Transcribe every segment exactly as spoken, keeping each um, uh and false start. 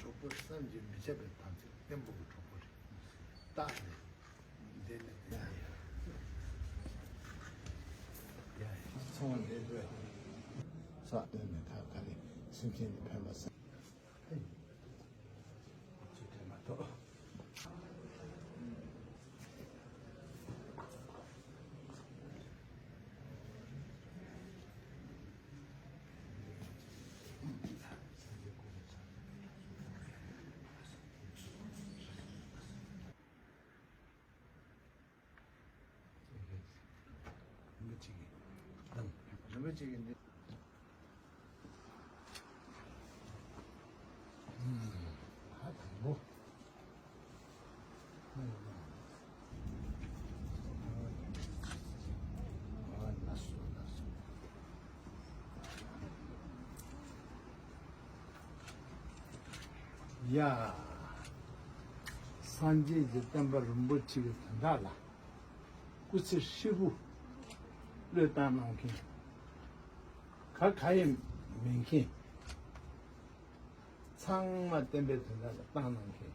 གྲོགས་པོ་བསམ་གྱིས་མི་ཁྱབ་པའི་དམ་ཚིག་བརྟན་པོ་གི་གྲོགས་པོ་རེད། རྟག་ནས་འདི་ནས་ཡ་ཡ་ཡ་ཡ་ཚང་མ་འདི་འདྲ་ས་སྟོན་ནས་ཁ་ཁ་རེ་སེམས་ཅན་ནི་ཕན་པ་ས། ཚུལ་ཁྲིམས་མ་གཏོགས། རིན་པོ་ཆེ་གི་གདམས། རིན་པོ་ཆེ་གི་འདི། ཧ་དང་པོ། ཡ། སངས་རྒྱས་ཀྱི་བསྟན་པ་རིན་པོ་ཆེ་གི་དོན་དག་ལ་སྐུ་ཚེ་ཧྲིལ་པོ་བློས་བཏང་གནང་མཁན། ག་ག་ཡེ་མེད་མཁན། ཚང་མ་བསྟན་པའི་དོན་དག་ལ་བཏང་གནང་མཁན།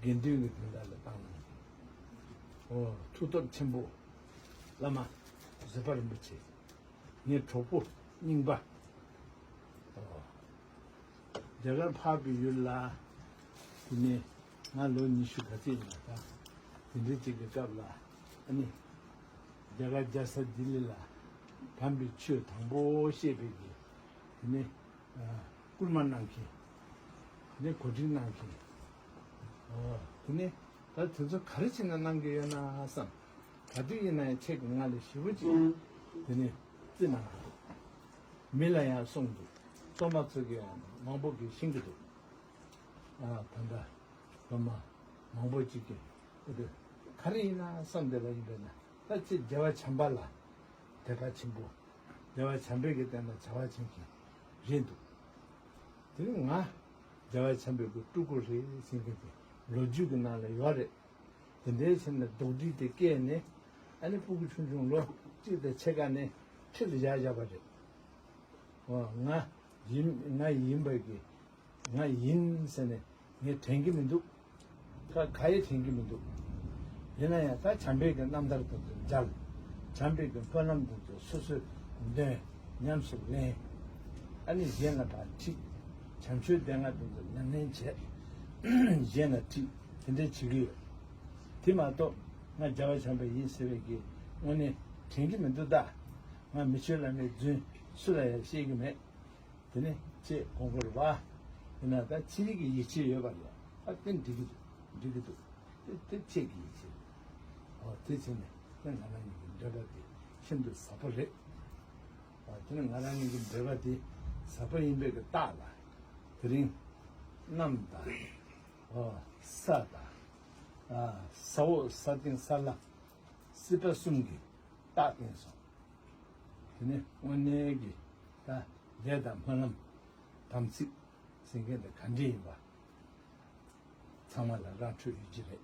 དགེ་འདུན་གྱི་དོན་དག་ལ་བཏང་གནང་མཁན། ཨོ། མཐུ་སྟོབས་ཆེན་པོ་བླ་མ་བཟོད་པ་རིན་པོ་ཆེ། ངའི་གྲོགས་པོ་རྙིང་པ། ཨོ། རྒྱ་གར་འཕགས་པའི་ཡུལ་ལ། དེ་ནས་ང་ལོ་ཉི་ཤུ་ག་ཚོད་ཡིན་ན་ད། དེ་འདྲའི་ཅིག་གི་སྐབས་ལ་ཨ་ནི། རྒྱ་གར་རྒྱལ་ས་ལྡི་ལི་ལ་དམ་པའི་ཆོས་དང་པོ་བཤད་པའི་གི། དེ་ནས་བསྐུལ་མ་གནང་མཁན། དེ་ནས་གོ་སྒྲིག་གནང་མཁན། ཨོ། དེ་ནས་ད་དེ་ཚོ་ག་རེ་བྱས་ན་གནང་གི་ཡོད་ན་བསམ། ག་དུས་ཡིན་ན་ཡང་ཁྱེད་ཀྱི་ང་ལ་ཞེ་པོ་ཅིག་དེ་ནས་བརྩི་གནང་གི་འདུག་མི་ལ་ཡང་གསུངས་འདུག་སློབ་མ་ཚོ་གིས་ཡང་མང་པོ་གིས་ཤེས་ཀྱི་འདུག་ཨ། ད་ལྟ་སློབ་མ་མང་པོ་ཅིག་གིས་ཨ་དེ་ག་རེ་ཡིན་ན་བསམ་བསྡད་པ་ཡིན་པས་ན། ད་ཅིག་རྒྱལ་བ་བྱམས་པ་ལ་དད་པ་ཆེན་པོ། རྒྱལ་བ་བྱམས་པའི་གི་སྟེང་ན་བྱ་བ་བྱེད་མཁན་རེད་འདུག་དེ་ནི་ང་རྒྱལ་བ་བྱམས་པའི་གི་སྤྲུལ་སྐུ་རེད་ཟེར་མཁན་དེ་ལོ་རྒྱུས་ཀྱི་ནང་ལ་ཡོད་རེད། དེ་འདྲའི་ཕྱིར་ན་རྡོག་སྒྲིལ་དེ་སྐྱེས་ནས། ཨ་ནི་སྤུ་གུ་ཆུང་ཆུང་ལོ་གཅིག་དང་ཕྱེད་ཀ་ནས་ཁྲིད་དུ་བཞག་བཞག་པ་རེད། འོ། ང་ཡིན། ང་ཡིན་པ་གི། ང་ཡིན་ཟེར་ནས་ངས་དྲན་གྱི་མི་འདུག་ཁ་ཁ་ཡེ་དྲན་གྱི་མི་འདུག་ཡིན་ན་ཡང་ད་བྱམས་པའི་གི་རྣམ་ཐར་དེ་ཚོ་མཇལ། བྱམས་པའི་གི་སྨོན་ལམ་དེ་ཚོ་སོ་སོས་འདོན། ཉམས་སུ་ལེན། ཨ་ནི་གཞན་ལ་ཕར་ཁྲིད། བྱམས་ཆོས་སྡེ་ལྔ་དེ་ཚོ་ཉམས་ལེན་བྱས། གཞན་ལ་ཁྲིད། དེ་འདྲ་བྱེད་ཀྱི་ཡོད། དེ་མ་གཏོགས་ང་རྒྱལ་བ་བྱམས་པ་ཡིན་ཟེར་བའི་གི་དངོས་གནས་དྲན་གྱི་མི་འདུག་ད་ང་མི་ཆོས་བླ་མའི་རྫུན་སུ་ལ་ཡང་བཤད་ཀྱི་མེད། དེ་ནས་ཁྱེད་དགོངས་པ་རེད་པ། ཡིན་ན་ད་ཕྱི་རིག་གི་ཡིད་ཆེས་ཡོད་པ་ལ་ཨ་དེ་འགྲིག་གི་འདུག་འགྲིག་གི་འདུག་དེ་དེ་ཁྱེད་ཀྱི་ཡིད་ཆེས་རེད། ཨོ། དེ་བྱས་ནས་དེ་ང་རང་ཉིད་ཀྱི་འདོད་པ་དེ་ཤིན་ཏུ་ཟབ་པོ་རེད། ཨོ། དེ་ནི་ང་རང་ཉིད་ཀྱི་འདོད་པ་དེ་ཟབ་པོ་ཡིན་པའི་གི་རྟགས་ལ། དེ་རིང་གནམ་དང་། ཨོ། ས་དང་། ཨ། ས་འོག་ས་སྟེང་ས་བླ། སྲིད་པ་གསུམ་གྱི་རྟགས་བསྟན་སོང་། དེ་ནས་དངོས་གནས་ཀྱི་ད་ལས་དང་སྨོན་ལམ། དམ་ཚིག་ཟེར་མཁན་དེ་ག་འདྲ་ཡིན་པ་ཚང་མ་ལ་ར་འཕྲོད་ཡོད་ཀྱི་རེད།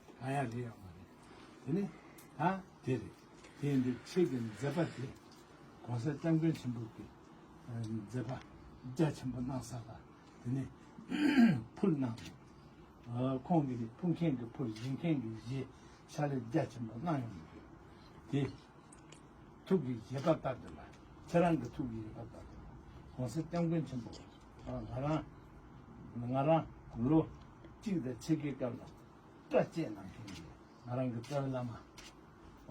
གང་ཡང་རེད་ཡོད་མ་རེད། དེ་ནི་ད་དེ་རེད། དེ་ཡིན་དུས་ཁྱེད་ཀྱི་མཛད་པ་དེ་༸གོང་ས་༸སྐྱབས་མགོན་ཆེན་པོ་གི་མཛད་པ་རྒྱ་ཆེན་པོ་གནང་ས་ལ་དེ་ནི་ཕུལ་གནང་། ཁོང་གིས་ཕུལ་མཁན་གྱི་ཕུལ། བཞེས་མཁན་གྱི་བཞེས། ཕྱག་ལས་རྒྱ་ཆེན་པོ་གནང་ཡོང་གི་ཡོད་དེ། ཐུགས་ཀྱི་བཞེད་པ་ལྟར་དུ་ལ། ཁྱེད་རང་གི་ཐུགས་ཀྱི་བཞེད་པ་ལྟར་དུ་ལ་༸གོང་ས་༸སྐྱབས་མགོན་ཆེན་པོ་ང་རང་ང་རང་ལོ་གཅིག་དང་ཕྱེད་ཀའི་སྐབས་ལ་སྐྲ་བཅད་གནང་མཁན་གྱི་ང་རང་གི་རྩ་བའི་བླ་མ།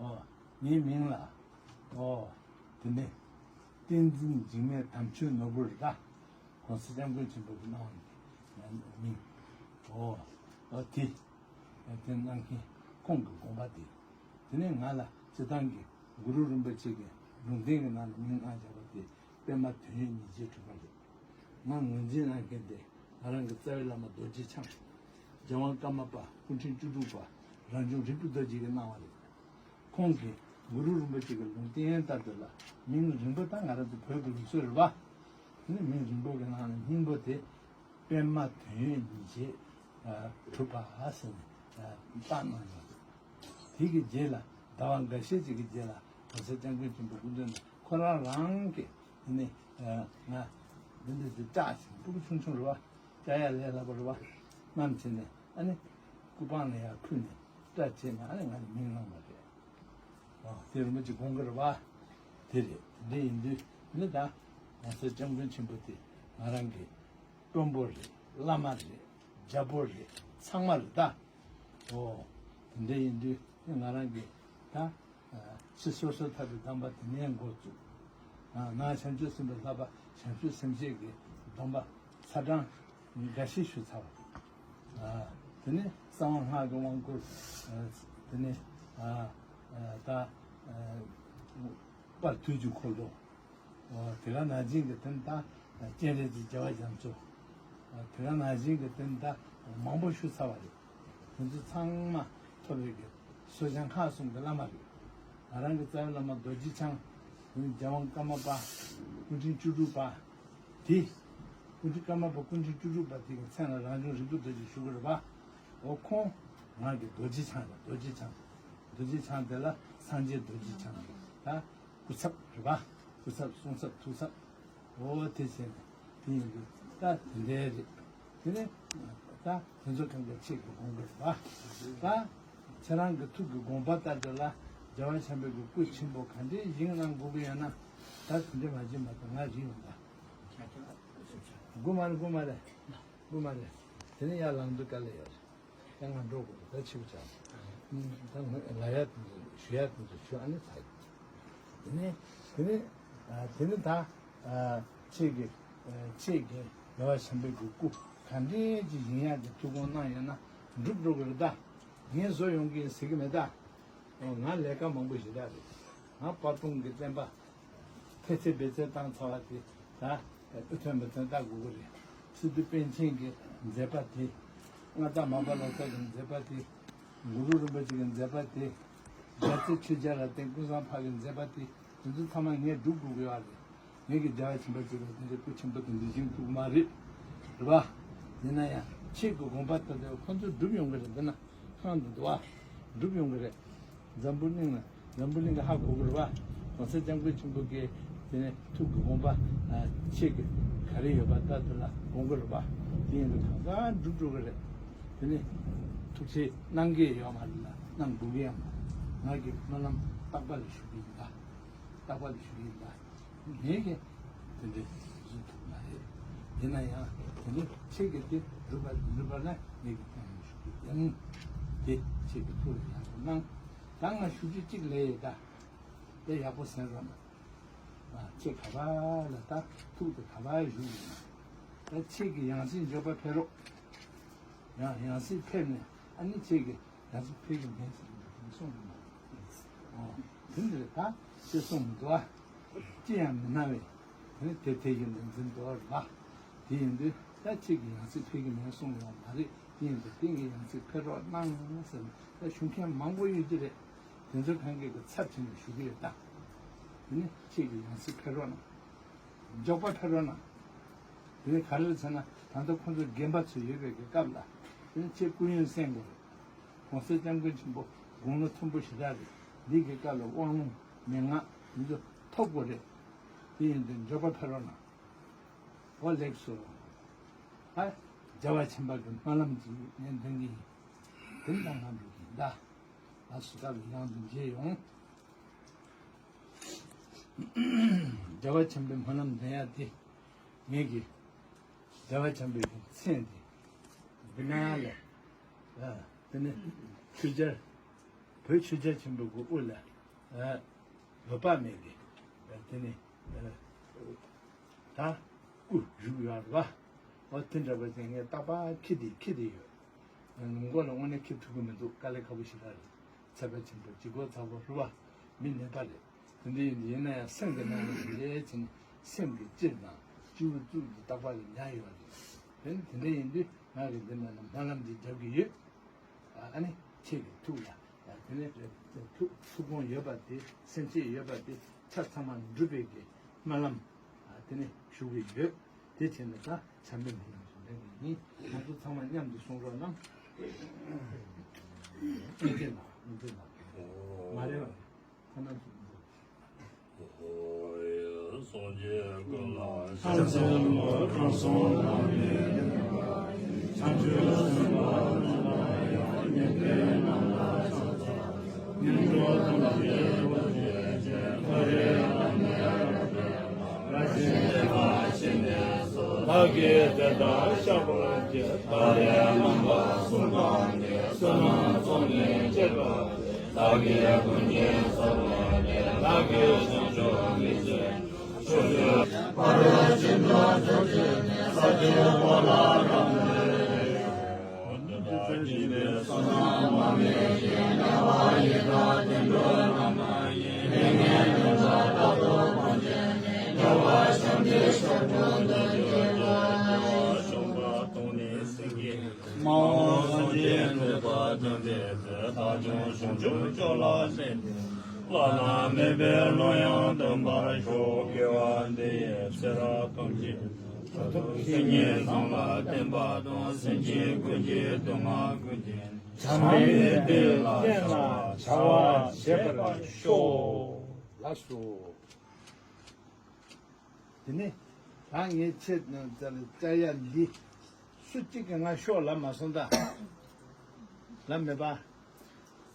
ཨོ། ངའི་མིང་ལ། ཨོ། དེ་ནས་བསྟན་འཛིན་འཇིགས་མེད་དམ་ཆོས་ནོར་བུ་རེད་ད། ༸གོང་ས་༸སྐྱབས་མགོན་ཆེན་པོ་གི་གནང་བ་ནི་མིང་། ཨོ། ཨོ་དེ། དེ་གནང་མཁན་ཁོང་གི་དགོངས་པ་དེ། དེ་ནས་ང་ལ་སྤྱི་བཏང་གི་གུ་རུ་རིན་པོ་ཆེ་གི་ལུང་བསྟན་གྱི་ནང་ལ་མིང་གནང་བཞག་པ་དེ་པདྨ་དོན་ཡོད་ཉིན་བྱེད་གྲུབ་པ་རེད། ང་ངོས་འཛིན་གནང་མཁན་དེ་ང་རང་གི་རྩ་བའི་བླ་མ་རྡོ་རྗེ་འཆང་། རྒྱལ་དབང་ཀརྨ་པ་སྐུ་ཕྲེང་བཅུ་དྲུག་པ་རང་བྱུང་རིག་པའི་རྡོ་རྗེ་གིས་གནང་བ་རེད། ཁོང་གིས་གུ་རུ་རིན་པོ་ཆེ་གི་ལུང་བསྟན་ལྟར་དུ་ལ་མིང་རིང་པོ་དང་ང་རང་ཚོ་བོད་ཀྱི་ལུགས་སྲོལ་རེད་པ། དེ་ནི་མིང་རིང་པོ་གི་ནང་ནས་སྙིང་པོ་དེ་པདྨ་དོན་ཡོད་ཉིན་བྱེད་གྲུབ་པ་ཟེར་ནས་བཏགས་གནང་ཡོད། དེ་གི་རྗེས་ལ་ཟླ་བ་འགའ་ཤས་ཅིག་གི་རྗེས་ལ་༸གོང་ས་༸སྐྱབས་མགོན་ཆེན་པོ་སྐུ་མདུན་ལ་ཁོ་རང་རང་གིས་དེ་ནི་ང་འདི་འདྲ་ཅིག་བཀྲ་ཞིང་སྤུ་གུ་ཆུང་ཆུང་རེད་པ། བཀྲ་ཡ་ལས་སླ་པོ་རེད་པ། བསྣམས་བྱས་ནས་ཨ་ནི་སྐུ་པང་ལ་ཡར་ཕུལ་ནས་སྐྲ་བཅད་ནས་ཨ་ནི་ང་ལ་མིང་གནང་བ་རེད། ཨོ་དེ་རིན་པོ་ཆེ་དགོངས་ཀྱི་རེད་པ། དེ་རེད། དེ་འདྲ་ཡིན་དུས་ནི་ད་༸གོང་ས་༸སྐྱབས་མགོན་ཆེན་པོ་དེ་ང་རང་གི་དཔོན་པོ་རེད། བླ་མ་རེད། རྒྱལ་པོ་རེད། ཚང་མ་རེད་ད། ཨོ་དེ་འདྲ་ཡིན་དུས་ནི་ང་རང་གི་ད་ཕྱི་སོ་སོ་ཐར་པའི་གདམས་པ་དེ་ནས་འགོ་བཙུགས། ནང་བྱང་ཆུབ་སེམས་དཔའི་བསླབ་པ་བྱང་ཆུབ་སེམས་བསྐྱེད་ཀྱི་སྡོམ་པ་ཚར་གྲངས་འགའ་ཤས་ཞུ་ཚར་བ་རེད། དེ་ནས་གསང་བ་སྔགས་ཀྱི་དབང་བསྐུར། དེ་ནས་ད་དཔལ་དུས་ཀྱི་འཁོར་ལོ། དེ་ག་ནང་བཞིན་གྱི་དེ་ནས་ད་སྤྱན་རས་གཟིགས་རྒྱལ་བ་རྒྱ་མཚོ། དེ་ག་ནང་བཞིན་གྱི་དེ་ནས་ད་མང་པོ་ཞུ་ཚར་བ་རེད། དེ་ཚོ་ཚང་མ་ཐོབ་རེ་གི་སོ་བྱང་ཁག་གསུམ་གྱི་བླ་མ་རེད། ང་རང་གི་རྩ་བའི་བླ་མ་རྡོ་རྗེ་འཆང་། རྒྱལ་དབང་ཀརྨ་པ། སྐུ་ཕྲེང་བཅུ་དྲུག་པ། དེ། སྐུ་ཕྲེང་ཀརྨ་པ་སྐུ་ཕྲེང་བཅུ་དྲུག་པ་དེ་གི་མཚན་ལ་རང་བྱུང་རིག་པའི་རྡོ་རྗེ་ཞུ་གི་རེད་པ། འོ་ཁོང་ང་གི་རྡོ་རྗེ་འཆང་རེད། རྡོ་རྗེ་འཆང་། རྡོ་རྗེ་འཆང་དེ་ལ་སངས་རྒྱས་རྡོ་རྗེ་འཆང་རེད་ད། སྐུ་ཚབ་རེད་པ། སྐུ་ཚབ་གསུང་ཚབ་ཐུགས་ཚབ། འོ་དེ་བྱས་ནས་དེ་ཡིན་དུས་ད་དེ་འདྲའི་རེད། དེ་ནས་ད་དེ་ཚོ་གང་ག་ཆེད་དུ་དགོངས་དགོས་པ། ད་ཁྱེད་རང་གི་ཐུགས་ཀྱི་དགོངས་པ་ལྟར་དུ་ལ་རྒྱལ་བ་བྱམས་པའི་གི་སྐུ་ཆེན་པོ་ག་འདྲའི་བཞེངས་གནང་དགོས་ཀྱི་ཡོད་ན་ད་དེ་འདྲ་མ་བྱེད་མ་གཏོགས་ང་རིག་ཡོང་ད། དགོས་མ་རེད། དགོས་མ་རེད། དགོས་མ་རེད། དེ་ནས་ཡར་ལངས་དུས་དཀའ་ལས་ཡོད་རེད། ཡང་ང་འགྲོ་དགོས་ད་ཕྱི་པོ་ཆགས། ད་ང་ལ་ཡ་དེ་ཚོ་ཞུ་ཡ་དེ་ཚོ་ཞུ་ཨ་ནི་ཚར། དེ་ནས་དེ་ནས་དེ་ནས་ད་ཁྱེད་ཀྱི་ཁྱེད་ཀྱི་རྒྱལ་བ་བྱམས་པའི་གི་སྐུ་ག་འདྲའི་ཅིག་བཞེངས་ཡག་གི་ཐུགས་དགོངས་གནང་ཡོད་ན་འགྲུབ་འགྲོ་གི་རེད་ད། ངས་བཟོ་ཡོང་གི་ཡིན་ཟེར་གི་མེད་ད། ང་ལས་ཀ་མང་པོ་ཞེ་དྲག་རེད། ང་དཔལ་སྤུངས་ཀྱི་བསྟན་པ་ཕལ་ཆེར་འབད་བརྩོན་བཏང་ཚར་བ་དེ་ད་ཨུ་ཐོན་མི་ཐོན་ལྟ་དགོས་ཀྱི་རེད། སི་ཏུ་པཎ་ཆེན་གྱི་མཛད་པ་དེ། མངའ་བདག་མར་པ་ལོ་ཙཱ་གི་མཛད་པ་དེ། གུ་རུ་རིན་པོ་ཆེ་གི་མཛད་པ་དེ། རྒྱལ་སྲས་ཆོས་རྒྱལ་རབ་བརྟན་ཀུན་བཟང་འཕགས་ཀྱི་མཛད་པ་དེ། དེ་ཚོ་ཚང་མ་ངས་སྒྲུབ་དགོས་ཀྱི་ཡོད་རེད། ངེད་ཀྱི་རྒྱལ་བ་ཆེན་པོ་གཅིག་ལ་དེ་འདྲའི་སྐུ་ཆེན་པོ་དེ་འདྲ་བཞེངས་ཐུབ་ཀྱི་མ་རེད། རེད་པ། ཡིན་ན་ཡང་ཁྱེད་ཀྱི་དགོངས་པ་ལྟར་དུ་ཁོང་ཚོས་སྒྲུབ་ཡོང་གི་རེད། འདི་ན་ཁང་དུ་འདུག་ཨ། སྒྲུབ་ཡོང་གི་རེད། འཛམ་བུ་གླིང་ལ་འཛམ་བུ་གླིང་གི་ཧ་གོ་གི་རེད་པ། གོང་ས་སྐྱབས་མགོན་ཆེན་པོ་གིས་དེ་ནས་ཐུགས་ཀྱི་དགོངས་པ་ཨ་ཁྱེད་ཀྱི་ག་རེ་ཡོད་པ་ལྟར་དུ་ལ་དགོངས་ཀྱི་རེད་པ། དེ་ཡིན་དུས་གང་ཟག་སྒྲུབ་འགྲོ་གི་རེད། དེ་ནས་ཐུགས་རྗེ་གནང་གི་ཡོད་མ་རེད་ལ་གནང་དགོས་ཀྱི་ཡང་མ་རེད། ང་གིས་སྨོན་ལམ་རྟག་པར་ཞུ་གི་ཡིན་ད། རྟག་པར་ཞུ་གི་ཡིན་ད། ངས་ཀྱང་དེ་འདྲའི་བཟོ་ཐུབ་མ་རེད། ཡིན་ན་ཡང་དེ་འདྲའི་ཁྱེད་ཀྱིས་དེ་སྒྲུབ་པ་སྒྲུབ་པ་ན་ངས་ཀྱང་སྨོན་ལམ་ཞུ་གི་ཡིན། དེ་ཁྱེད་ཀྱི་ཐུགས་ལ་ཡག་པོ་གནང་། ད་ང་ཞུ་རྒྱུ་གཅིག་ལས་ཡོད་ད། དེ་ཡག་པོ་གསན་རོགས་གནང་། ཁྱེད་ག་པར་ལ་ད་ཐུག་དེ་ག་པར་བཞུགས་ཡོད་ན། ད་ཁྱེད་ཀྱི་ཡང་སྲིད་འབྱོར་པ་ཕེབས་རོགས། ཡང་ཡང་སྲིད་ཕེབས་ནས་ཨ་ནི་ཁྱེད་ཀྱི་ཡང་སྲིད་ཕེབས་ཀྱི་མེད་ཟེར་ནས་གསུངས་ཡོད་མ་རེད། ཨོ། དེ་འདིར་ད་ཅི་གསུངས་མི་འདུག་ཨ། ཅི་ཡང་མི་སྣང་བས། དེ་ནི་དེ་དེ་བཞིན་དུ་འཛིན་དོར་ལ། དེ་ཡིན་དུས་ད་ཁྱེད་ཀྱི་ཡང་སྲིད་ཕེབས་ཀྱི་མེད་གསུངས་ཡོད་མ་རེད། དེ་ཡིན་དུས་དེང་གི་ཡང་སྲིད་ཕེབས་རོགས་གནང་ཟེར་ནས་ད་ཞུ་མཁན་མང་པོ་ཡོད་ཀྱི་རེད། དེ་ཚོའི་གང་གི་གི་ཚབ་བྱས་ནས་ཞུ་གི་ཡོད་ད། དེ་ནི་ཁྱེད་ཀྱི་ཡང་སྲིད་ཕེབས་རོགས་གནང་། མགྱོགས་པ་ཕེབས་རོགས་གནང་། དེ་ནི་ག་རེ་རེད་ཟེར་ན་ད་ལྟ་ཁོང་ཚོ་རྒན་པ་ཚོ་ཡོད་པའི་གི་སྐབས་ལ་དེ་ནི་ཁྱེད་སྐུ་ཡོན་གསན་དགོས་རེད། གོང་ས་སྐྱབས་མགོན་ཆེན་པོ་དགུང་ལོ་མཐོན་པོ་ཞེ་དྲག་རེད། འདི་གི་སྐབས་ལ་དབང་ལུང་མན་ངག་འདི་ཚོ་ཐོབ་དགོས་རེད། དེ་ཡིན་དུས་མགྱོགས་པ་ཕེབས་རོགས་གནང་། འོ་ལེགས་སོ། ཨ། རྒྱལ་བ་ཆེན་པོ་གི་སྨོན་ལམ་གྱིས་ངས་འདོན་གྱི་ཡིན། དེ་ལྟར་ང་འགྲོ་གི་ཡིན་ད། ལགས་སོ། སྐབས་ཡང་དུ་མཇལ་ཡོང་། རྒྱལ་བ་ཆེན་པོའི་སྨོན་ལམ་འདོན་ཡ་དེ། ངེད་ཀྱི་རྒྱལ་བ་ཆེན་པོའི་མཚན་དེ་འདི་ན་ལ། ཨ། དེ་ནས་ཆོས་རྒྱལ། བོད་ཆོས་རྒྱལ་ཆེན་པོ་གི་དབུ་ལ། ཨ། འོད་དཔག་མེད་ཀྱི། ཨ། དེ་ནས། ཨ། ད་སྐུ་བཞུགས་ཡོད་རེད་པ། འོ་དེ་འདྲ་བ་ཅན་ངས་རྟག་པར་འཁྱེར་ཏེ་འཁྱེར་ཏེ་ཡོད། མགོ་ལ་དངོས་གནས་འཁྱེར་ཐུབ་ཀྱི་མི་འདུག་དཀའ་ལས་ཁག་པོ་ཞེ་དྲག་རེད། ཚད་པ་ཆེན་པོ་ལྗིད་ཁོག་ཚ་པོ་ལྷུ་བ་མི་ནད་པ་རེད། དེ་འདྲ་ཡིན་དུས་ཡིན་ན་ཡང་སེམས་ཀྱི་ནང་ལ་དེ་འདྲའི་ཕྱིན་སེམས་ཀྱི་སྤྱིར་དང་སྤྱི་བོ་གཙུག་གི་རྟག་པར་ཉར་ཡོད་རེད། དེ་ནི་དེ་འདྲ་ཡིན་དུས་ང་གིས་འདི་ནང་ལ་སྨོན་ལམ་འདི་རྒྱབ་ཀྱི་ཡོད། ཨ་ནི་ཁྱེད་ཀྱི་ཐུགས་ལ་དེ་ནི་ཐུགས་ཐུགས་དགོངས་ཡོད་པ་དེ་སེམས་བསྐྱེད་ཡོད་པ་དེ་ཆ་ཚང་མ་འགྲུབ་པའི་གི་སྨོན་ལམ་དེ་ནི་ཞུ་གི་ཡོད། དེ་བྱས་ནས་ད་བྱམས་པའི་སྨོན་ལམ་ཞིག་འདོན་གི་ཡིན། ང་ཚོ་ཚང་མ་མཉམ་དུ་གསུང་རོགས་གནང་། ཨེ་ཙི་ན་ཨེ་ཙི་ན་མ་རེད་པ། ཁོ་ན་ཚོ་འདུག་སངས་རྒྱས་ཀུན་ལ་ཕྱག་འཚལ་ལོ། དྲང་སྲོང་རྣམས་ནི་བྱང་ཆུབ་སེམས་དཔའ་རྣམས་ལ་ཡང་། ཉན་ཐོས་རྣམས་ལ་ཕྱག་འཚལ་ལོ། ངན་འགྲོ་ཐམས་ཅད་སྡུག་བསྔལ་ཅན། ཐར་པའི་ལམ་ལ་ཡར་བཀོད་པ། བཀའ་དྲིན་ཆེ་བ་ཞི་གནས་སོ། བདག་གིས་དེ་ལྟར་བཤགས་པར་བགྱི། ཐར་པའི་གནང་བ་གསུམ་ཀ་འདི། བསོད་ནམས་ཚོགས་ནི་བརྒྱད་པ་སྟེ། བདག་གིས་ཀུན་གྱི་ཚོགས་བསགས་ཏེ། བདག་གིས་བྱང་ཆུབ་མི་ཚེ་ཕྱོགས་བཅུ་ཕ་རོལ་ཕྱིན་དྲུག་ཐོབ་ཕྱིར་ནི། ས་བཅུ་པོ་ཏ་ལ་རམ་བེ་ཡོ། འདི་དག་བགྱིས་ཏེ་བསོད་ནམས་མ་ངེས་ཤིང་། དམྱལ་བ་ཡི་དྭགས་དུད་འགྲོ་རྣམས་ལ་ཡང་། ལས་ངན་འདི་དག་རྟག་ཏུ་སྤང་བྱས་ནས། བདེ་བ་ཅན་དེ་ཞབས་ཏོག་ཏུ་འགྱུར་ཏོ། བྱང་པ་སྟོང་ནི་སེང་གེ། མ་འོངས་སངས་རྒྱས་འགྲུབ་པ་དང་འབྲེལ་ཏེ། བདག་ཀྱང་བྱང་ཆུབ་མཆོག་ལ་སླེབས་ཏེ། བླ་ན་མེད་པའི་ལུང་ཡང་སྟོན་པར་ཤོག་དགེ་བ་འདི་ཡིས་ཚེ་རབས་ཐམས་ཅད་མཐར་ཐུག་སེམས་ཅན་ཚང་མ་བསྟན་པ་དང་། སེམས་ཅན་ཀུན་གྱི་སྡུག་བསྔལ་ཀུན་ཀྱང་བྱམས་པའི་གཏེར་ལ་བྱ་བ་བྱེད་པར་ཤོག་ལགས་སོ། དེ་ནས་ད་ངས་ཁྱེད་རྣམས་ལ་བཅར་ཡ་འདི་སུ་གཅིག་གིས་ང་ཤོག་ལབ་མ་སོང་ད། ལབ་མེད་པ།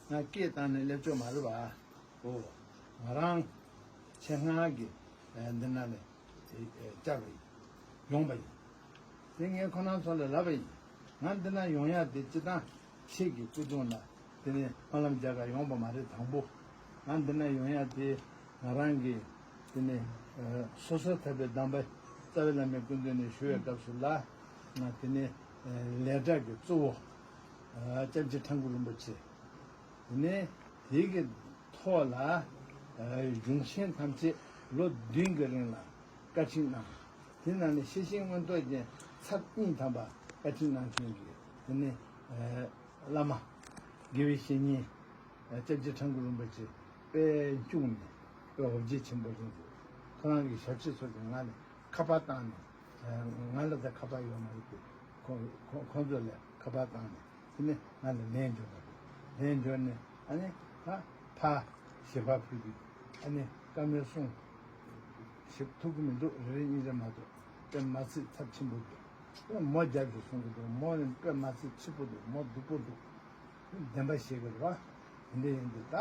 ང་སྐད་བཏང་ནས་སླེབས་ཆོག་མ་རེད་པ། ཨོ། ང་རང་ཆེད་མངགས་ཀྱིས་འདི་ན་ནས་བཅར་བ་ཡིན། ཡོང་བ་ཡིན། དེ་ངས་ཁོ་རང་ཚོ་ལ་ལབ་པ་ཡིན། ང་འདི་ན་ཡོང་ཡ་དེ་སྤྱིར་བཏང་ཁྱེད་ཀྱི་སྐུ་གདུང་ལ་དེ་ནས་སྨོན་ལམ་རྒྱག་ག་ཡོང་བ་མ་རེད། དང་པོ་ང་འདི་ན་ཡོང་ཡ་དེ་ང་རང་གི་དེ་ནས་སོ་སོར་ཐར་པའི་གདམས་པ་རྩ་བའི་བླ་མའི་སྐུ་མདུན་ནས་ཞུ་བའི་སྐབས་སུ་ལ་ང་དེ་ནས་ལས་གྲྭ་གི་གཙོ་བོ་སྐྱབས་རྗེ་ཁྲ་འགུ་རིན་པོ་ཆེ། དེ་ནས་དེ་གི་ཐོག་ལ་ གཞུང་ཆེན་ཐམས་ཅད་ལོ་བདུན་གྱི་རིང་ལ་བཀའ་ཁྲིད་གནང་། དེ་ནང་ནས་ཤེར་ཕྱིན་མངོན་རྟོགས་རྒྱན་ཚར་གཉིས་ཐམ་པ་བཀའ་ཁྲིད་གནང་མཁན་གྱི་དེ་ནས་བླ་མ་དགེ་བའི་བཤེས་གཉེན་སྐྱབས་རྗེ་ཁྲ་འགུ་རིན་པོ་ཆེ་དཔལ་འཁྱུག་ནས་དཔལ་འོ་བརྒྱལ་ཆེན་པོ་རིན་པོ་ཁོ་རང་གི་ཞབས་ཕྱི་ཚོ་གི་ངག་ནས་ཁ་པར་བཏང་ནས། ང་ལ་ད་ཁ་པར་ཡོད་མ་རེད་དེ། ཁོ་ཁོ་ཁོ་ཚོ་ལ་ཁ་པར་བཏང་ནས་དེ་ནས་ང་ལ་ལན་འབྱོར་བ་རེད། ལན་འབྱོར་ནས་ཨ་ནི་ད་ཕ་ཞལ་པར་ཕུལ་དུས་ཨ་ནི་བཀའ་མོལ་གསུང་ཞིབ་ཐུབ་ཀྱི་མི་འདུག་རེ་རེ་གཉིས་རེ་མ་གཏོགས་དཔེ་མ་སྲིད་ཚབས་ཆེན་པོ་འདུག་མོ་རྒྱབ་ཀྱི་གསུང་གི་འདུག་མོ་ནི་དཔེ་མ་སྲིད་ཕྱི་པོ་འདུག་མོ་སྡུག་པོ་འདུག་བདེན་པ་བཤད་གི་རེད་བ། དེ་འདྲ་ཡིན་དུས་ད་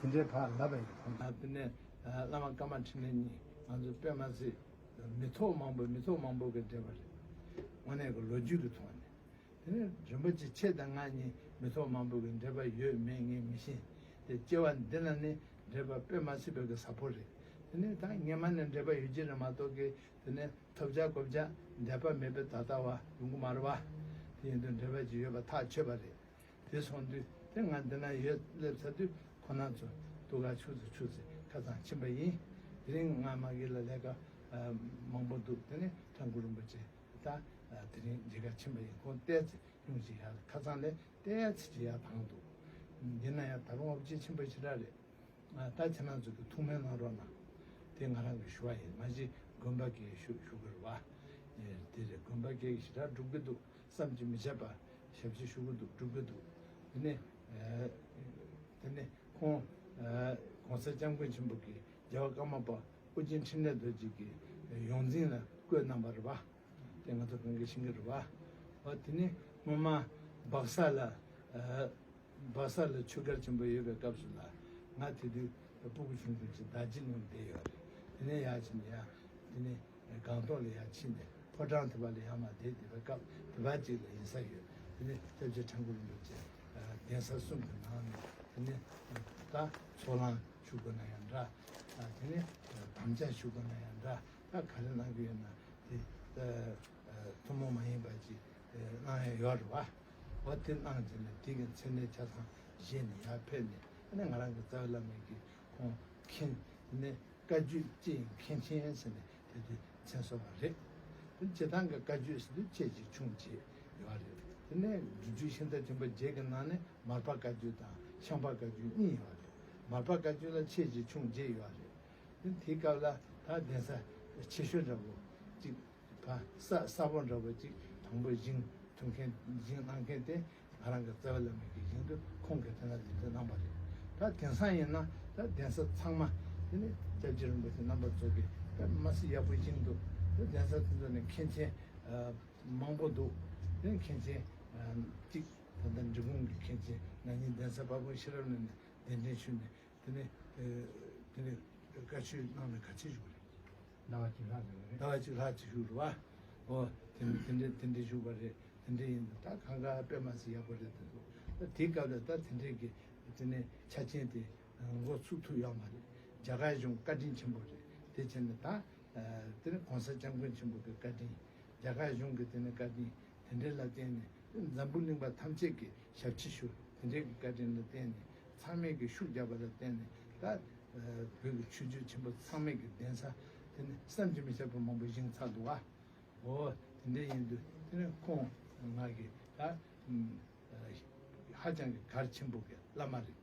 དེ་འདྲའི་ཕར་ལབ་པ་ཡིན། ཁོང་ད་དེ་ནས་བླ་མ་ཀརྨ་འཕྲིན་ལས་གཉིས་ང་ཚོ་དཔེ་མ་སྲིད་མི་ཐོག་མང་པོ་མི་ཐོག་མང་པོ་གི་འབྲེལ་བ་རེད། དངོས་གནས་ཀྱི་ལོ་རྒྱུས་ཀྱི་ཐོག་ནས། དེ་ནས་རིན་པོ་ཆེ་ཁྱེད་དང་ང་གཉིས་མི་ཐོག་མང་པོ་གི་འབྲེལ་བ་ཡོད་མེད་ངས་མི་ཤེས། དེ་སྐྱེ་བ་འདི་ལ་ནི་འབྲེལ་བ་དཔེ་མ་སྲིད་པའི་གི་ཟབ་པོ་རེད། དེ་ནས་ད་སྔན་མ་ནས་འབྲེལ་བ་ཡོད་ཀྱི་རེད་མ་གཏོགས་གི་དེ་ནས་ཐོབ་བྱ་གོ་བྱ་འདས་པ་མེད་པའི་ད་ལྟ་བ་ཡོང་གི་མ་རེད་བ། དེ་ཡིན་དུས་འབྲེལ་བ་ཅིག་ཡོད་པ་ཐག་ཆོད་པ་རེད། དེ་སོང་དུས་དེ་ང་འདི་ན་ཡོད་སླེབས་ཚར་དུས་ཁོ་ན་ཚོ་སྡུག་ག་ཆུ་ཚོད་ཆུ་ཚོད་ཁ་ཚང་ཕྱིན་པ་ཡིན། དེ་རིང་ང་མ་གི་ལ་ལས་ཀ་མང་པོ་འདུག་དེ་ནས་ཁྲ་འགུ་རིན་པོ་ཆེ་ད་དེ་རིང་མཇལ་ཁ་ཕྱིན་པ་ཡིན། ཁོང་ལྟས་ཚེ་ཉུང་ཞིག་ཡར་ཁ་ཚང་ལས་ལྟས་ཚེ་ཅིག་ཡར་བང་འདུག་ཡིན་ན་ཡང་ད་རུང་ཨོ་ཅེ་ཕྱིན་པ་ཞེ་དྲག་རེད། ད་ཁྱེད་རང་ཚོ་གི་ཐུགས་སྨོན་གནང་རོགས་གནང་། དེ་ང་རང་གི་ཞུ་བ་ཡིན། མ་གཞི་དགོན་པ་གི་ཞུ་ཞུ་གི་རེད་བ། དེ་རེད། དགོན་པ་གི་ཞེ་དྲག་སྒྲུབ་གི་འདུག་བསམ་གྱིས་མི་ཁྱབ་པ་ཞབས་ཕྱི་ཞུ་གི་འདུག་སྒྲུབ་གི་འདུག་དེ་ནས་དེ་ནས་ཁོང་༸གོང་ས་༸སྐྱབས་མགོན་ཆེན་པོ་གི་རྒྱལ་བ་ཀརྨ་པ་ཨོ་རྒྱན་འཕྲིན་ལས་རྡོ་རྗེ་གི་ཡོངས་འཛིན་ལ་བསྐོས་གནང་བ་རེད་བ། དེ་ང་ཚོ་གང་གི་ཤེས་ཀྱི་རེད་བ། འོ་དེ་ནས་སྔོན་མ་སྦག་ས་ལ་སྦག་ས་ལ་ཆོས་སྒར་ཆེན་པོ་ཡོད་པའི་སྐབས་སུ་ལ་ང་དེ་དུས་སྤུ་གུ་ཆུང་ཆུང་ཅིག་ཟླ་གཅིག་ནང་བསྡད་ཡོད་རེད། དེ་ནས་ཡར་ཕྱིན་ནས་ཡར་དེ་ནས་སྒང་ཏོག་ལ་ཡར་ཕྱིན་ནས་ཕོ་བྲང་དེ་པ་ལ་ཡར་མར་བསྡད་བསྡད་པའི་སྐབས་དེ་པ་གཅིག་ལ་ཡིན་ས་ཡོད། དེ་ནས་སྐྱབས་རྗེ་ཁྲ་འགུ་རིན་པོ་ཆེ་གདན་ས་གསུམ་གྱི་ནང་ནས་དེ་ནས་ད་ཚོགས་ལངས་ཞུ་དགོས་ན་ཡང་འདྲ། དེ་ནས་དམ་བཅའ་ཞུ་དགོས་ན་ཡང་འདྲ། ད་ག་རེ་གནང་གི་ཡོད་ན་དེ་ཐུན་མོང་མ་ཡིན་པ་ཅིག་གནང་ཡ་ཡོད་རེད་བ། འོ་དེ་གནང་རྗེས་ནས་དེ་གི་མཚན་གནས་ཆ་ཚང་བཞེས་ནས་ཡར་ཕེབས་ནས་ཨ་ནི་ང་རང་གི་རྩ་བའི་བླ་མ་གིས་ཁོང་མཁྱེན་ནས་བཀའ་བརྒྱུད་སྤྱི་ཡི་མཁན་ཆེན་ཟེར་ནས་དེ་དུས་མཚན་གསོལ་བ་རེད། དེ་སྤྱི་བཏང་གི་བཀའ་བརྒྱུད་ཟེར་དུས་ཆེ་ཆེ་ཆུང་ཆེ་ཡོད་རེད། དེ་ནས་སྒྲུབ་བརྒྱུད་ཤིང་རྟ་ཆེན་པོ་བརྒྱད་ཀྱི་ནང་ནས་མར་པ་བཀའ་བརྒྱུད་དང་ཤངས་པ་བཀའ་བརྒྱུད་གཉིས་ཡོད་རེད། མར་པ་བཀའ་བརྒྱུད་ལ་ཆེ་ཆེ་ཆུང་ཆེ་ཡོད་རེད། དེ་དེའི་སྐབས་ལ་ད་གདན་ས་ཆེ་ཤོས་འདྲ་པོ་གཅིག་ཕ་ས་ས་པོ་འདྲ་པོ་གཅིག་དང་པོ་བཞེངས་ཐུབ་མཁན་བཞེངས་གནང་མཁན་དེ་ང་རང་གི་རྩ་བའི་བླ་མ་གི་བཞེངས་དུས་ཁོང་གིས་དེ་ན་ལུས་དེ་གནང་བ་རེད། ད་དེང་སང་ཡིན་ན་ད་གདན་ས་ཚང་མ་དེ་ནི་སྐྱབས་རྗེ་རིན་པོ་ཆེ་རྣམ་པ་ཚོ་གིས་ད་མ་སྲིད་ཡག་པོ་བཞེངས་འདུག་ད་གདན་ས་དེ་ཚོ་ནས་མཁན་ཆེན་མང་པོ་འདུག་དེ་ནི་མཁན་ཆེན་གཅིག་ད་ལྟ་འབྲི་གུང་གི་མཁན་ཆེན་ན་ནིང་གདན་ས་དཔལ་སྤུངས་ཤེས་རབ་གླིང་ནས་གདན་འདྲེན་ཞུས་ནས། དེ་ནས་དེ་ནས་བཀའ་ཆོས་གནང་ནས་ག་ཚོད་བཞུགས་རེད། ཟླ་བ་གཅིག་ལྷག་ཙམ་རེད། ཟླ་བ་གཅིག་ལྷག་ཙམ་བཞུགས་རེད་བ། ཨོ་དེ་ནས་དེ་འདྲས་དེ་འདྲས་བཞུགས་པ་རེད། དེ་འདྲས་ཡིན་ད་གང་ག་དཔེ་མ་སྲིད་ཡག་པོ་རེད་དེ་འདུག་ད་དེའི་སྐབས་ལ་ད་དེ་འདྲས་ཀྱི་དེ་ནས་ཆ་རྐྱེན་དེ་འགོ་ཚུགས་ཐུབ་ཡོད་མ་རེད། རྒྱ་གར་གཞུང་བཀའ་དྲིན་ཆེན་པོ་རེད། དེ་བྱས་ནས་ད་དེ་ནས་གོང་ས་སྐྱབས་མགོན་ཆེན་པོ་གི་བཀའ་དྲིན། རྒྱ་གར་གཞུང་གི་དེ་ནས་བཀའ་དྲིན་དེ་འདྲའི་ལ་བརྟེན་ནས་འཛམ་བུ་གླིང་པ་ཐམས་ཅད་ཀྱི་ཞབས་ཕྱི་ཞུ་དེ་འདྲའི་གི་བཀའ་དྲིན་ལ་བརྟེན་ནས་ཚང་མས་ཀྱི་ཤུགས་རྒྱབ་པ་ལ་བརྟེན་ནས་ད་བོད་ཀྱི་ཆོས་བརྒྱུད་ཆེན་པོ་ཚང་མས་ཀྱི་གདན་ས་དེ་ནས་བསམ་གྱིས་མི་ཁྱབ་པ་མང་པོ་བཞེངས་ཚར་འདུག་བ། འོ་དེ་འདྲའི་ཡིན་དུས་དེ་ནས་ཁོང་ང་གི་ད་ཧ་ཅང་གི་གལ་ཆེན་པོ་གི་བླ་མ་རེད།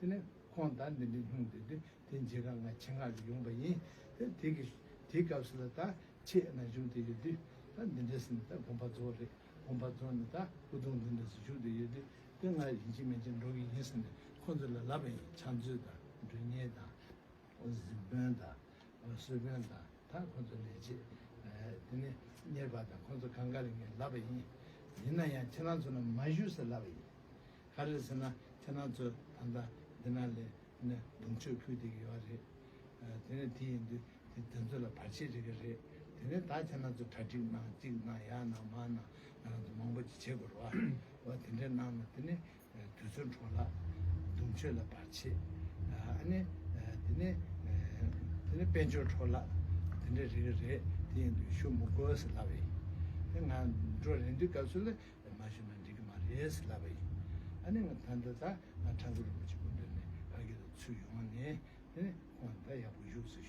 དེ་ནས་ཁོང་ད་འདི་འདྲའི་སྙུང་བསྡད་དུས་དེ་མཇལ་ཁ་ང་ཆེད་མངགས་ཀྱིས་ཡོང་པ་ཡིན། དེ་དེ་གི་དེའི་སྐབས་སུ་ལ་ད་ཆེད་ན་བཞུགས་བསྡད་ཡོད་དུས་ད་འདི་འདྲ་ཟེར་ནས་ད་དགོངས་པ་རྫོགས་རེད། དགོངས་པ་རྫོགས་ནས་ད་སྐུ་གདུང་འདི་འདྲ་ཟེར་བཞུགས་བསྡད་ཡོད་དུས་དེ་ང་ཡིན་གཅིག་མིན་གཅིག་འགྲོ་གི་ཡིན་ཟེར་ནས་ཁོང་ཚོ་ལ་ལབ་པ་ཡིན། ཕྱག་མཛོད་དང་མགྲོན་གཉེར་དང་གཟིམ་དཔོན་དང་གསོལ་དཔོན་དང་། ད་ཁོ་ཚོ་ལས་བྱེད། དེ་ནས་གཉེར་པ་དང་ཁོ་ཚོ་གང་ག་ལ་ངས་ལབ་པ་ཡིན། ཡིན་ན་ཡང་ཁྱེད་རང་ཚོ་ལ་མ་ཞུས་ཟེར་ལབ་པ་ཡིན། ག་རེ་ཟེར་ན་ཁྱེད་རང་ཚོ་ད་ལྟ་འདི་ན་ལས་ནས་གདུང་མཆོད་ཕུལ་བསྡད་ཀྱི་ཡོད་རེད། དེ་ནས་དེ་ཡིན་དུས་དེ་དེ་ཚོ་ལ་བར་ཆད་རེ་ག་རེད། དེ་ནས་ད་ཁྱེད་རང་ཚོ་གྲ་སྒྲིག་གནང་གཅིག་གནང་ཡར་གནང་མར་གནང་ང་རང་ཚོ་མང་པོ་ཅིག་བྱེད་དགོས་རེད་བ། འོ་དེ་འདྲ་གནང་ན་དེ་ནས། དུས་ཚོད་འཕྲོ་བརླག་གདུང་མཆོད་ལ་བར་ཆད། ཨ་ནི། དེ་ནས། དེ་ནས་དཔལ་འབྱོར་འཕྲོ་བརླག་དེ་འདྲ་རེ་རེ་རེད། དེ་ཡིན་དུས་ཞུ་མི་དགོས་ཟེར་ལབ་པ་ཡིན། དེ་ང་འགྲོ་རན་དུས་སྐབས་སུ་ལ་མ་ཞུས་ན་འགྲིག་གི་མ་རེད་ཟེར་ལབ་པ་ཡིན། ཨ་ནི་ང་ད་ལྟ་ད་ང་ཁྲ་འགུ་རིན་པོ་ཆེ་སྐུ་མདུན་ནས་ཕ་གི་ལ་ཚུར་ཡོང་ནས་དེ་ནས་ཁོང་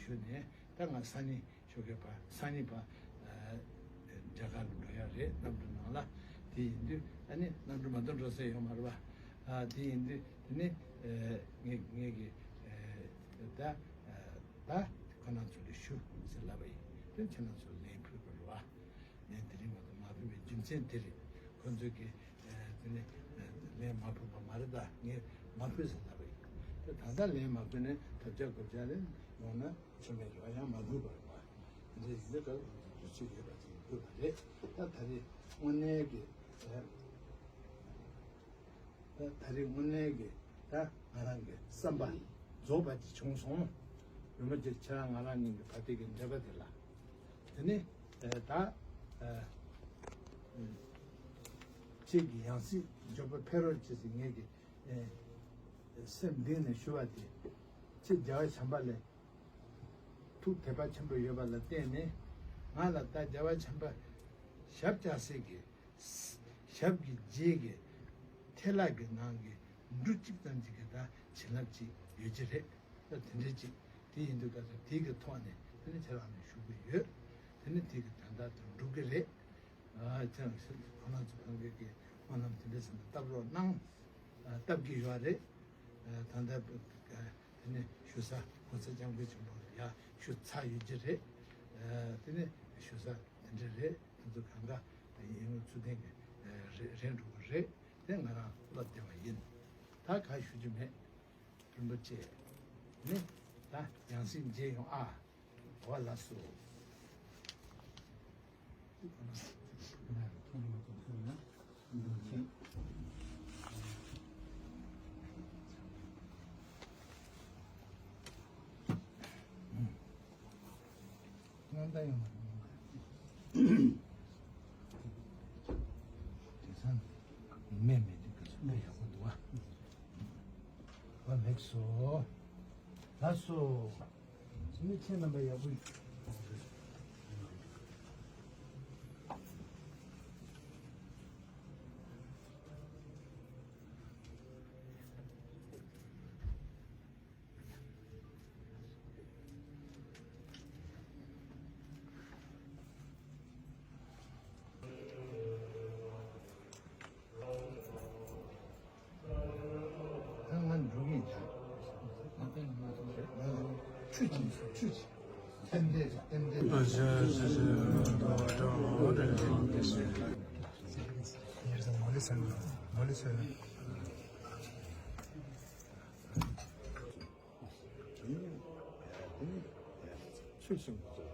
ཞུས་ནས་ད་ང་སང་ཉིན་ཞོགས་ཀས་ཕར་སང་ཉིན་ཕར་རྒྱ་གར་ལ་འགྲོ་ཡ་རེད། གནམ་གྲུ་ནང་ལ། དེ་ཡིན་དུས་ཨ་ནི་གནམ་གྲུ་མ་གཏོགས་འགྲོ་ས་ཡོད་མ་རེད་པ། དེ་ཡིན་དུས་དེ་ནི་ངས་ངས་ཀྱི་ད་ད་ཁོ་རང་ཚོ་ལ་ཞུ་ཟེར་ལབ་པ་ཡིན། དེ་ཁྱེད་རང་ཚོ་ལན་ཕུལ་དགོས་རེད་པ། ངས་དེ་རིང་མ་གཏོགས་མ་ཕུལ་བའི་རྒྱུ་མཚན་དེ་རེད། ཁོ་ཚོས་ཀྱི་དེ་ནི་ལན་མ་ཕུལ་བ་མ་རེད། ད་ངས་མ་ཕུལ་ཟེར་ལབ་པ་ཡིན། དེ་ད་ལྟ་ལན་མ་ཕུལ་ནས་ཐབས་ཆག་གོ་ཆག་ལས་ཡོང་ན་ཆོ་མེད་རེད་པ། ཡང་མ་དགོས་པ་རེད་པ། དེ་འདྲ་ཡིན་ཙང་དུས་ཚོད་ཡོད་པ་ཅིག་དགོས་པ་རེད། ད་ད་རེས་དངོས་གནས་ཀྱི་ད་ད་རེས་དངོས་གནས་ཀྱི་ད་ང་རང་གི་བསམ་པ་རྫོགས་པ་ཅིག་བྱུང་སོང་། རིན་པོ་ཆེ་ཁྱེད་རང་ང་རང་གཉིས་ཀྱི་བར་དེ་གི་འབྲེལ་བ་དེ་ལ། དེ་ནི་ད་ཁྱེད་ཀྱི་ཡང་སྲིད་མགྱོགས་པོ་ཕེབས་རོགས་བྱེད་ཟེར་ངེད་ཀྱི་སེམས་གཏིང་ནས་ཞུ་བ་དེ། ཁྱེད་རྒྱལ་བ་བྱམས་པ་ལ་ཐུགས་དད་པ་ཆེན་པོ་ཡོད་པ་ལ་བརྟེན་ནས་ང་ལ་ད་རྒྱལ་བ་བྱམས་པ་ཞབས་བཅགས་སའི་གི་ཞབས་ཀྱི་རྗེས་ཀྱི་ཐལ་ལ་གི་ནང་གི་འབྲུ་གཅིག་ཙམ་ཅིག་གི་ད་བྱིན་རླབས་ཅིག་ཡོད་ཀྱི་རེད། ད་དེ་འདྲ་ཅིག་དེ་ཡིན་དུས་ད་ལྟ་དེ་གི་ཐོག་ནས་དེ་ནི་ཁྱེད་རང་ནས་ཞུ་གི་ཡོད། དེ་ནི་དེ་གི་དོན་དག་དེ་འགྲུབ་གི་རེད། ཨ་ཁྱེད་རང་ཁོ་རང་ཚོ་གང་གི་གི་སྨོན་ལམ་དེ་འདྲ་ཟེར་ན་བཏབ་རོགས་གནང་། ཨ་བཏབ་གི་ཡོད་རེད། ཨ་ད་ལྟ་དེ་ནི་ཞུ་ས་གོང་ས་སྐྱབས་མགོན་ཆེན་པོ་ལ་ཡ་ཞུ་ཚར་ཡོད་ཀྱི་རེད། ཨ་དེ་ནི་ཞུ་ས་དེ་འདྲ་རེད། དེ་ཚོ་གང་ག་ཡིན་ངོ་ཚུལ་ལྡན་གྱི་རེད་རེད་འགྲོ་གི་རེད། དེ་ང་རང་བློ་བདེ་བ་ཡིན། ད་གང་ཞུ་རྒྱུ་མེད། རིན་པོ་ཆེ་ནི་ད་ཡང་སྲིད་མཇལ་ཡོང་ཨ། འོ་ལགས་སོ། དེང་སང་མེད་མེད་དུས་སྐབས་སུ་དཔེ་ཡག་པོ་འདུག་ཨ། བ་ལེགས་སོ། ལགས་སོ། མི་ཁྱེད་རྣམ་པ་ཡག་པོ། ད་ང་འགྲོ་གི་ཡིན། ཆུ་ཅིག་ཆུ་ཅིག་ཏན་ཏན་ཏན་ཏན། མོ་ལི་སན་མོ་ལི་སན། ཆུ་ཞིམ་པོ་